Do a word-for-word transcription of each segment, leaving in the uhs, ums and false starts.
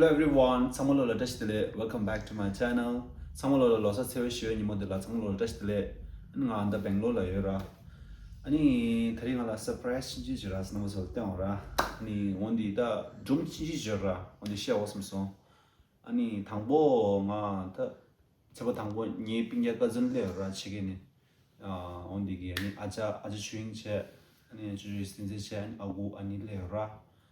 Hello everyone, ཚང་མ་ལོ་ལ་བཀྲ་ཤིས་བདེ་ལེགས། Welcome back to my channel. ཚང་མ་ལོ་ལ་ལོ་གསར་ཚེས་པ་བཞི་པའི་ཉིན་མོ་འདི་ལ་ཚང་མ་ལོ་ལ་བཀྲ་ཤིས་བདེ་ལེགས། ཨ་ནི་ང་འདི་སྦེང་ལོར་ལ་ཡོད་ར། ཨ་ནི་དེ་རིང་ང་ལ་སར་པ་རའི་ཛི་ཅིག་བྱེད་ར་ཟེར་ནས་མ་སོ་སྟོན་འོང་ར། ཨ་ནི་འོ་འདི་ད་སྒྲུང་ཅིག་བྱེད་ར། འོ་འདི་བཤད་འོ་བསམ་སོང་། ཨ་ནི་དང་པོ་ང་ད་ཚེས་པ་དང་པོ་ངའི་སྤུན་ཀྱག་ཀ་ཛིན་སླེབས་ཡོད་ར། ཕྱི་རྒྱལ་ནས། ཨ་འོ་འདི་གི་ཨ་ནི་ཨ་ཅག་ཨ་ཅག་ཆོས་དབྱིངས་བྱས། ཨ་ནི་ཅོ་ཅོ་ཡེ་སྲིད་འཛིན་བྱས། ཨ་ནི་ཨ་ཁུ་ཨ་ནི་སླེབས་ཡོད་ར།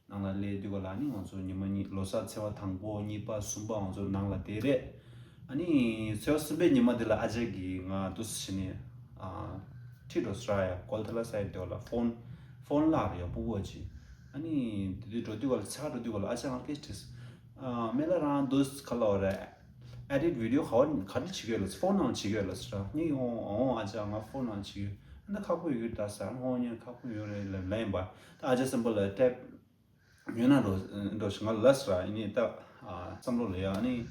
ནང་ལ་སླེབས་དུས་ག་ལ་ཨ་ནི་ང་ཚོ་ཉི་མ་གཉིས་ལོ་གསར་ཚེས་པ་དང་པོ་གཉིས་པ་གསུམ་པ་ང་ཚོ་ནང་ལ་བསྡད་རེད། ཨ་ནི་ཚེས་པ་གསུམ་པའི་ཉི་མ་དེ་ལ་ཨ་ཅག་གིས་ང་འདུག་སེ་བྱས་ནས་ཨ་ཁྲིད་འགྲོ་ཟེར་ཡ། ཀོལ་ཐ་ལ་སའི་དེ་ལ་ཕོན་ཕོན་བརླགས་རེད་ཡ། སྤུ་གུ་ཅིག་ཨ་ནི་དེ་དུས་འགྲོ་དུས་ག་ལ་ཚེ་ག་འགྲོ་དུས་ག་ལ་ཨ་ཅག་ང་སྐད་ཆ་དྲིས། ཨ་མེ་ལ་རང་འདུག་ག་ལ་བ་རེད། ཨེ་ཌིཊ་བི་ཌི་ཡོ་ག་བ་ག་རེ་བྱེད་ཀྱི་ཡོད་ལ། ཕོན་ནང་བྱེད་ཀྱི་ཡོད་ལ་ཟེར། ངས་ཡང་འོང་ཨ་ཅག་ང་ཕོན་ནང་བྱེད་ཀྱི་ཡོད། ཨ་ན་ཁག་པོ་ཡོད་ཀྱི་ད་ཟེར། ཨ་ནི་ཧོ་ཉན་ཁག་པོ་ཡོད་རེད་ལབ་ལབ་ཡིན་པ། ད་ཨ་ཅག་སེམས་པ་ལ་ཊེབ་ཉོས་ན་འགྲོ་འགྲོ་ཞིག་ང་ལ་ཟེར། ཨ་ནི་ད་ཨ་བསམ་བློ་ལ་ཡ། ཨ་ནི་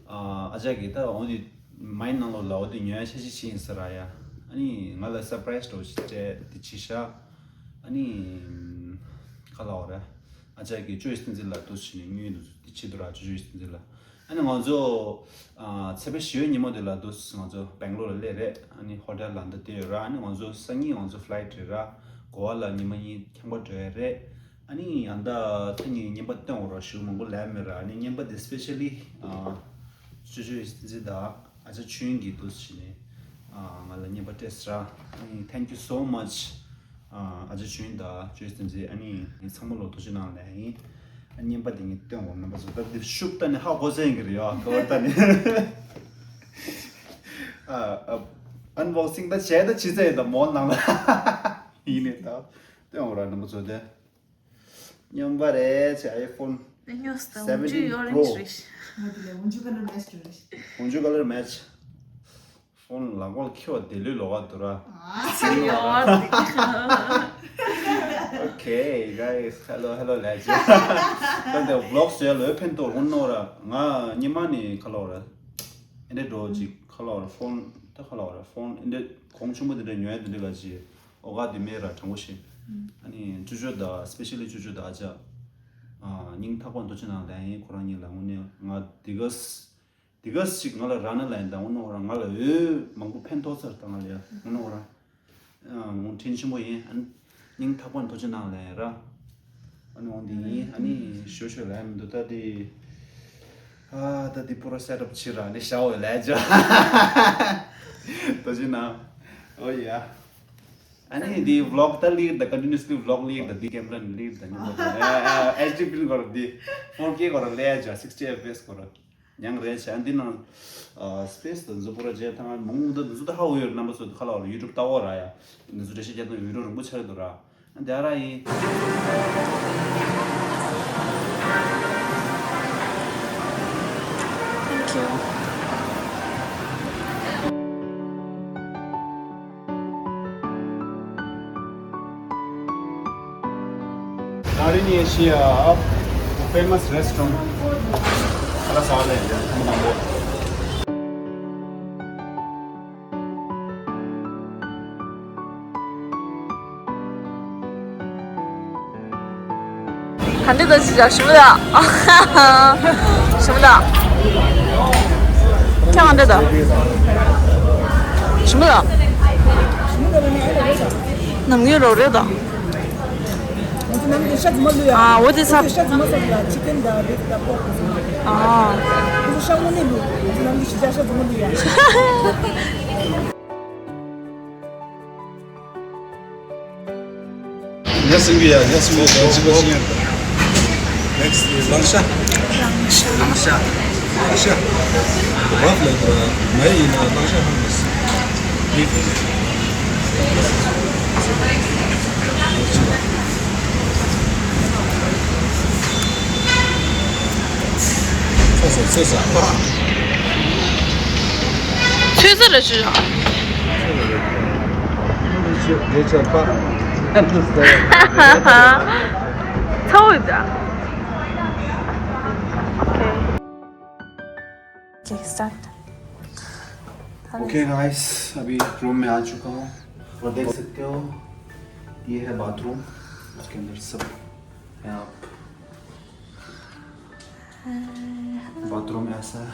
ཨ་ཨ་ཅག་གིས་ད་འོ་འདི་མའིན་ཌི་ནང་ལོགས་ལ་འོ་འདི་ཉོ་ཡ་ཤ་ཤ་ཞིག་ཡིན་ཟེར་ར་ཡ། ཨ་ནི་ང་ལ་སར་པ་རའི་ཛི་འགྲོ་ཞིག་སྤྲད་དེ་བྱས་ཤག་ཨ་ནི་ག་ལ་བ་རེད། ཨ་ཅག་གིས་ཅོ་ཅོ་ཡེ་སྲིད་འཛིན་ལ་འདུག་སེ་བྱས་ནས་དངུལ་འདུག་སེ་དེ་བྱེད་འདུག་ར། ཅོ་ཅོ་ཡེ་སྲིད་འཛིན་ལ། ཨ་ནི་ང་ཚོ་ཨ་ཚེས་པ་བཞི་པའི་ཉིན་མོ་དེ་ལ་འདུག་སེ་ང་ཚོ་སྦེང་ལོར་ལ་སླེབས་རེད། ཨ་ནི་ཧོ་ཊེལ་ལ་འདི་བསྡད་ཡོད་ར། ཨ་ནི་ང་ཚོ་སང་ཉིན་ང་ཚོ་ཕ་ལའིཊ་རེད་ར། གོ་བ་ལ་ཉི་མ་གཉིས་ཁྱམས་པ་འགྲོ་ཡ་རེད། ཨ་ནི་ཡང་ད་ད་ངས་རྔན་པ་སྟོན་འོང་ར། ཞེ་པོ་མང་པོ་ལབ་མེད་ར། ཨ་ནི་རྔན་པ་དེ་སི་པེ་ཤ་ལི་ཨ་ཅོ་ཅོ་ཡེ་སྲིད་འཛིན་དང་ཨ་ཅག་ཆོས་དབྱིངས་ཀྱིས་འདུག་སེ་བྱས་ནས་ཨ་ང་ལ་རྔན་པ་སྤྲད་ཟེར་ར། ཨ་ནི་thank you so much. ཨ་ཨ་ཅག་ཆོས་དབྱིངས་དང་ཅོ་ཅོ་ཡེ་སྲིད་འཛིན། ཨ་ནི་ངས་ཚང་མ་ལོ་ཐུགས་རྗེ་གནང་ལབ་ཡིན། ཨ་རྔན་པ་དེ་ངས་སྟོན་འོང་རྣམ་པ་ཚོ། ད་འདི་ཤུབ་ད་ནི་ཧ་གོ་ས་ཡིན་གྱི་རེད་ཡ། ཁ་བར་ད་ནི་ཨ་ཨ་ཨན་བོག་སིང་ད་བྱས་ད་ཕྱི་ཚེ་ཡིན་ད་མོ་ནང་ལ་ཡིན་ནི། ད་སྟོན་འོང་ར་རྣམ་པ་ཚོ། དེ་རྔན་པ་རེད་ཆེ། ཨའི་ཕོན་ད་ཉོས་ད་འོན་ཇུ་ཡོ་རེན་ཇི་རེད། ང་དེ་ལས་འོན་ཇུ་ཀ་ལར་མེ་ཆི་རེད། འོན་ཇུ་ཀ་ལར་མེ་ཆི། ཕོན་ལག་པར་འཁྱེར་བ་དེ་ལོས་ལོག་ག་འདུག་ར། ཨ་ཡོ་Okay, guys, hello, hello, legend. ད་འདི་ཝི་ལོག་བཟོས་ལོས་ཕན་ཐོགས་ཧུན་ནོ་ར། ང་ཉི་མ་ནི་ཁ་ལོ་ར། ཨེ་འདྲ་འགྲོ་ཅིག་ཁ་ལོ་ར། ཕོན་ད་ཁ་ལོ་ར། ཕོན་ཨེ་འདྲ་གོང་ཆེན་པོ་དེ་འདྲ་ཉོ་ཡ་དེ་འདྲ་ག་ཅིག་ཨོ་ག་དེ་མེད་ར། དྲང་པོ་བཤད། ཨ་ནི་ཅོ་ཅོ་ད་སི་པེ་ཤ་ལི་ཅོ་ཅོ་ད་ཨ་ཅག་ཨ་སྙིང་ཐག་པ་ནས་ཐུགས་རྗེ་གནང་ལབ་ཡིན། ཁོ་རང་གཉིས་ལ་དངོས་གནས་ང་དེ་ག་དེ་ག་ཞིག་ང་ལ་རག་ན་ལབ་ཡིན། ད་དངོས་གནས་ཁོ་རང་ང་ལ་འོས་མང་པོ་ཕན་ཐོགས་ཚར། ད་ང་ལ་ཡ་དངོས་གནས་ཁོ་རང་ཨ་ངོ་དྲིན་ཆེན་པོ་ཡིན། ཨ་ནི་སྙིང་ཐག་པ་ནས་ཐུགས་རྗེ་གནང་ལབ་ཡིན་ར། ཨ་ནི་འོ་འདི་ཡིན། ཨ་ནི་ཞོ་ཞོ་ལབ་ཡ་མི་འདུག་ད་དེ་ཨ་ད་དེ་པུ་ར་སེ་ཊ་ཨབ་བྱེད་ར། ཨ་ནི་ཞའོ་ལབ་ཅོ། ཐུགས་རྗེ་གནང་། ཨོ་ཡ། ཨ་ནི་འདི་ཝི་ལོག་ད་ལིར་ད། ཀོན་ཊི་ནུ་ཨ་སི་ལི་ཝི་ལོག་ལིར་ད། འདི་ཀེམ་ར་ནི་ལིར་ད། ནི་ཨ་ཨ་ཨེཆ་ཌི་པི་ལ་གོ་ར། འདི་ཕོར་ཀེ་གོ་ར་ལེ་ཡ་ཅོ། སིག་སི་ཊི་ཨེཕ་པི་ཨེསི་གོ་ར་ཉང་རེད་ཆ། འདི་ནང་ཨ་སི་པེ་སི་ད་འཛུ་པོ་ར་ཇེ་ཐང་མང་མོ་ད་འཛུ་ད་ཧ་འོ་ཡོད། རྣམ་པ་ཚོ་ཁ་ལ་བ་ཡུ་ཊུབ་ལྟ་བ་ར་ཡ། འདི་ཚོ་འགྲེལ་བཤད་རྒྱག་སྟངས་ཡུ་ཊུབ་རིང་པོ་ཆགས་འདུག་ར། འདི་ར་ཡིན། Thank you. Narini Asia, a famous restaurant. ག་འདྲ་འདུག་ཅི་ཞིམ་པོ་འདུག་ཞིམ་པོ་འདུག་ཁྱེད་ག་འདྲ་འདུག་ཞིམ་པོ་འདུག་ནམ་རྒྱུན་རོགས་རེད་དོ། ང་ཚོ་ནམ་རྒྱུན་ཤ་རྫུན་མ་བླུགས་ཡ། ཨ་འོ་དེ་ཚ། ཤ་རྫུན་མ་ཟ་ཡ། ཅི་ཀེན་དང་བིབ་དང་པོག་ཟ་ཡ། ཨ་ང་ཚོ་ཤ་དངོས་གནས་བླུགས། ང་ཚོ་ནམ་རྒྱུན་ཞི་ཅག་ཤ་རྫུན་མ་བླུགས་ཡ། ཉ་སྲིན་གི་ཡ། ཉ་སྲིན་གི་ཡ། ཅི་པ་ཞིག་ཡ། Next is ལང་ཤ། ལང་ཤ། ལང་ཤ། ལང་ཤ། རབ་ལ་མ་ཡིན་ན་ལང་ཤ་ཧང་མི་སྲིད། ཚོད་ས་ཚོད་ས་ཚོད་ས་རེ་ཞུ། ཚ་བོ་ཡོད་ད། Okay, start. Okay guys, अभी रूम में आ चुका हूँ और देख सकते हो ये है बाथरूम, उसके अंदर सब है। आप बाथरूम ऐसा है।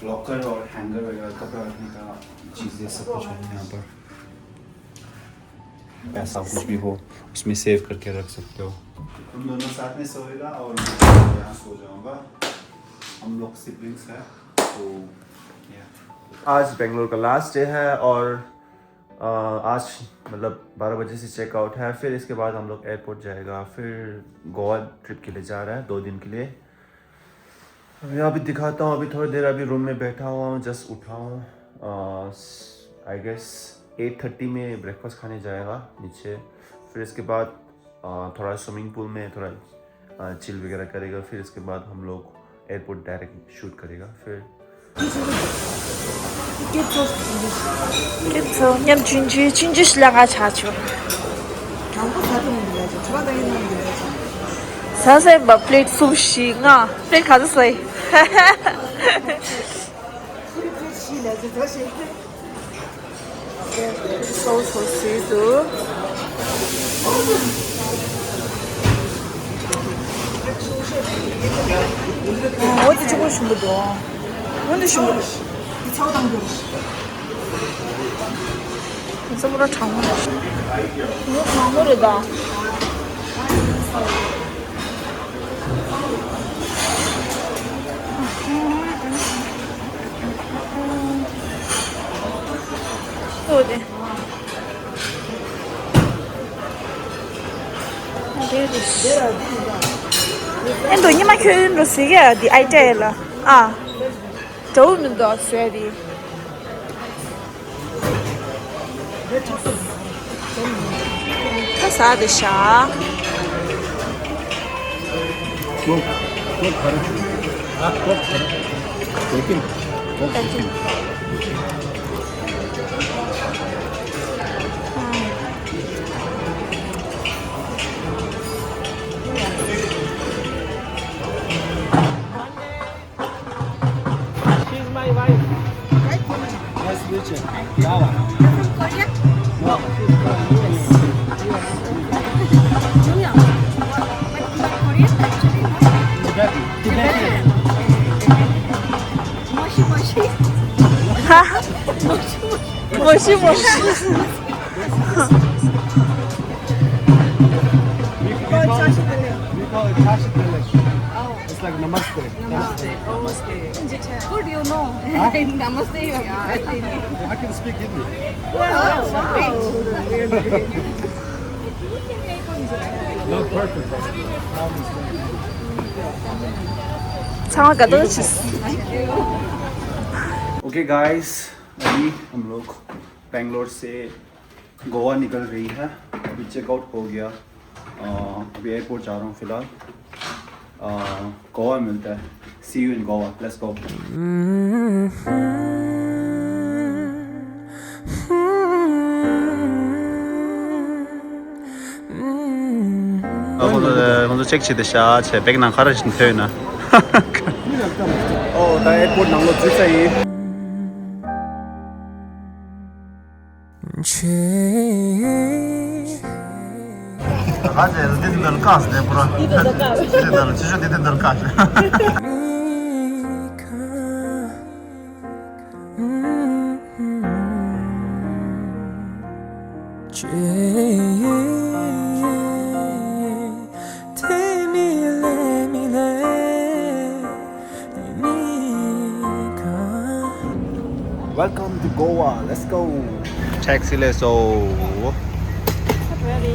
लॉकर और हैंगर वगैरह, कपड़ा रखने का चीज़ें, सब कुछ है यहाँ पर। पैसा कुछ भी हो, उसमें सेव करके रख सकते हो। तुम दोनों साथ में सोएगा और मैं यहाँ सो जाऊँगा। हम लोग सिबलिंग्स हैं, तो या। आज बेंगलोर का लास्ट डे है और अ, आज, मतलब, बारह बजे से चेकआउट है। फिर इसके बाद हम लोग एयरपोर्ट जाएगा, फिर गोवा ट्रिप के लिए जा रहा है दो दिन के लिए। मैं अभी दिखाता हूँ, अभी थोड़ी देर अभी रूम में बैठा हुआ हूँ, जस्ट उठा हूँ। आई गेस एट थर्टी में ब्रेकफास्ट खाने जाएगा नीचे। फिर इसके बाद अ, थोड़ा स्विमिंग पूल में थोड़ा चिल वगैरह करेगा। फिर इसके बाद हम लोग एयरपोर्ट डायरेक्ट शूट करेगा। फिर Good to, good to. ཉམ་ཆུང་ཆུང་ཆུང་ཆུང་ཞིག་ལ་ང་ཆ་ཆུ། ཟ་ཟས་པ་པླེ་ཊི་གསུམ་བཞི་ལྔ། པླེ་ཊི་ག་ཚོད་ཟ་ཡི། སོ་སོ་སི་དུ། འོ་དེ་ཆུ་ཁོལ་ཞིམ་པོ་འདུག་འོ་འདི་ཞིམ་པོ་འདུག་འདི་ཚ་བོ་དང་འདུག་འདི་ཚ་བོ་ར་གྲང་མོ་རེད། འདི་གྲང་མོ་རེད་ད། འོ་དེ། ཨེ་འདུག་ཉི་མ་ཁྱོད་འགྲོ་ཟེར་གི་ཡ་འདི་ཨའི་ཏྲ་ལ། ཨ། འདྲ་བོ་མི་འདུག་ཟེར་དེ། ད་ཟ་དེ་ཤ། ཀོག་ཀོག་ག་རེ། ཨ་ཀོག་ག་རེ། ཀོག་ཀིན། ཀོག་ཀིན། She's my wife. Nice to meet you. Yawa. You're from Korea? No, she's from U S. Junior. But you are Korean actually, no? Tibetan. Tibetan. Moshi moshi. Moshi moshi. Moshi moshi. We, we call it, we call it Chashi Delek. It's like namaste. Namaste. Okay. Good, you know. Huh? Namaste, you are. I can speak Hindi. Wow. Not perfect, but almost there. ཚང་མ་དགའ་ཏོག་ཙམ། okay guys, अभी हम लोग बेंगलोर से गोवा निकल रही है। अभी चेकआउट हो गया। अ, अभी एयरपोर्ट जा रहा हूँ फिलहाल। अ, गोवा मिलता है। See you in Goa. Let's go. ཁོང་ཚོ་ཁོང་ཚོ་ཅེག་བྱེད་དེ་ཤ་བྱས་བེག་ནང་ག་རེ་བཞིན་ཐོན་ཡོད་ན། ཨོ་ད་ཨེར་པོར་ཊི་ནང་ལོགས་འཛུལ་ས་ཡིན། ད་ག་ཚད་འདི་འདི་འདི་ལ་བཀག་ཟེར་ནས་པུ་ར། འདི་འདི་ལ་བཀག་ཟེར། འདི་འདི་ལ་ཕྱི་ཤོག་འདི་འདི་འདི་ལ་བཀག་ཟེར། Welcome to Goa. Let's go. ཊེག་སི་ལས་སོ། Ready.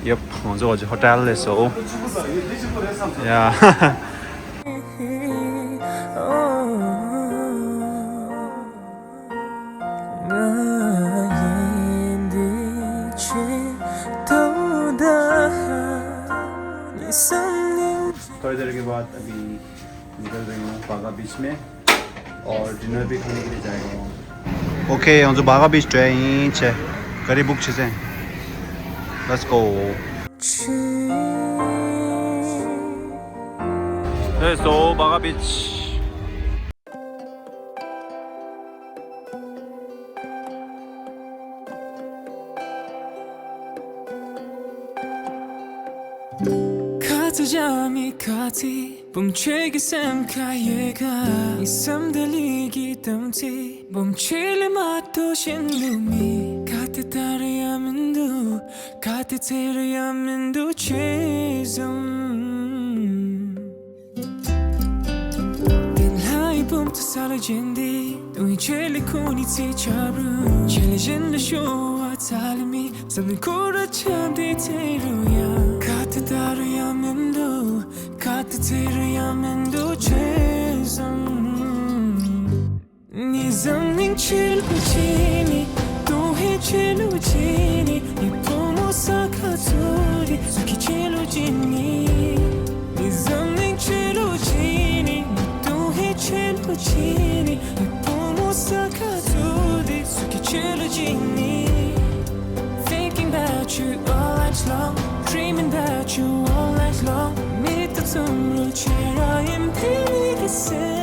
ཡབ། ང་ཚོ་ཧོ་ཊེལ་ལས་སོ། ཡ། थोड़ी देर के बाद अभी निकल रही हूँ बागा बीच में। और डिनर भी खाने के लिए जाएगा वहाँ। ओके, ང་ཚོ་བྷ་ག་བིཆ་འགྲོ་ཡ་ཡིན། ཆེ། ག་རི་བུག་བྱེད་ཟེར། Let's go. Let's go, བྷ་ག་བིཆ། བཞག་མི་ག་ཚོད་བུམ་ཆོས་ཀྱི་སེམས་ཁ་ཡོད་ག་ངའི་སེམས་དེ་ལི་གི་དམ་ཚིག་བུམ་ཆོས་ལས་མ་གཏོགས་གཞན་ལུགས་མེད། ག་དེ་ལྟར་ཡང་མི་འདུག་ག་དེ་ཚེ་རུ་ཡང་མི་འདུག་ཆོས་བཟུང་། དེ་ལྷའི་བུམ་དུ་ས་ལ་སྦྱིན་ཏེ། དུང་ཆེ་ལེ་ཁུ་ནི་ཚེ་ཆབ་རུ། ཆེ་ལེ་བཞིན་ལ་ཤོ་བ་ཚ་ལེ་མི། བསམ་ནི་ཁུ་ར་ཆབ་དེ་ཚེ་རུ་ཡ། ག་དེ་ད་རུ་ཡ་མི་འདུག་ག་དེ་ཚེ་རུ་ཡ་མི་འདུག་ཆེ་སོང་། ནི་བཟང་ནིང་ཆེ་ལུ་ཅི་ནི། དུང་ཧེ་ཆེ་ལུ་ཅི་ནི། ནི་ཕོ་མོ་ས་ཁ་ཚུ་རི་སུ་ཁི་ཆེ་ལུ་ཅི་ནི། ནི་བཟང་ནིང་ཆེ་ལུ་ཅི་ནི། ནི་དུང་ཧེ་ཆེ་ལུ་ཅི་ནི། ནི་ཕོ་མོ་ས་ཁ་ཚུ་རི་སུ་ཁི་ཆེ་ལུ་ཅི་ནི། Thinking about you all night long, dreaming about you all night long. མི་ཏ་ཙམ་རུ་ཆེ་ར་ཡིན་ཕི་ལི་གི་སེ།